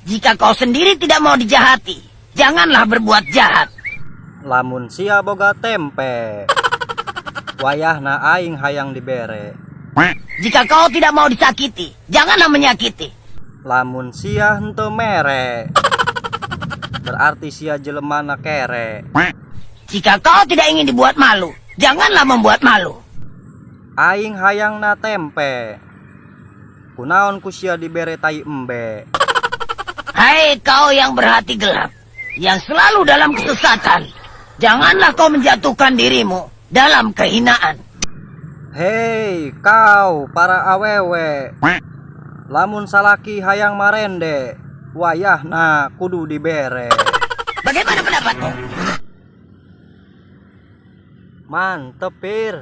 Jika kau sendiri tidak mau dijahati, janganlah berbuat jahat. Lamun sia boga tempe, wayahna aing hayang dibere. Jika kau tidak mau disakiti, janganlah menyakiti. Lamun sia henteu mere, berarti sia jelemana kere. Jika kau tidak ingin dibuat malu, janganlah membuat malu. Aing hayangna tempe, kunaon ku sia dibere tai embe? Hai kau yang berhati gelap, yang selalu dalam kesesatan, janganlah kau menjatuhkan dirimu dalam kehinaan. Hei kau para awewe, lamun salaki hayang marende, wayahna kudu dibere. Bagaimana pendapatmu? Mantep, Pir.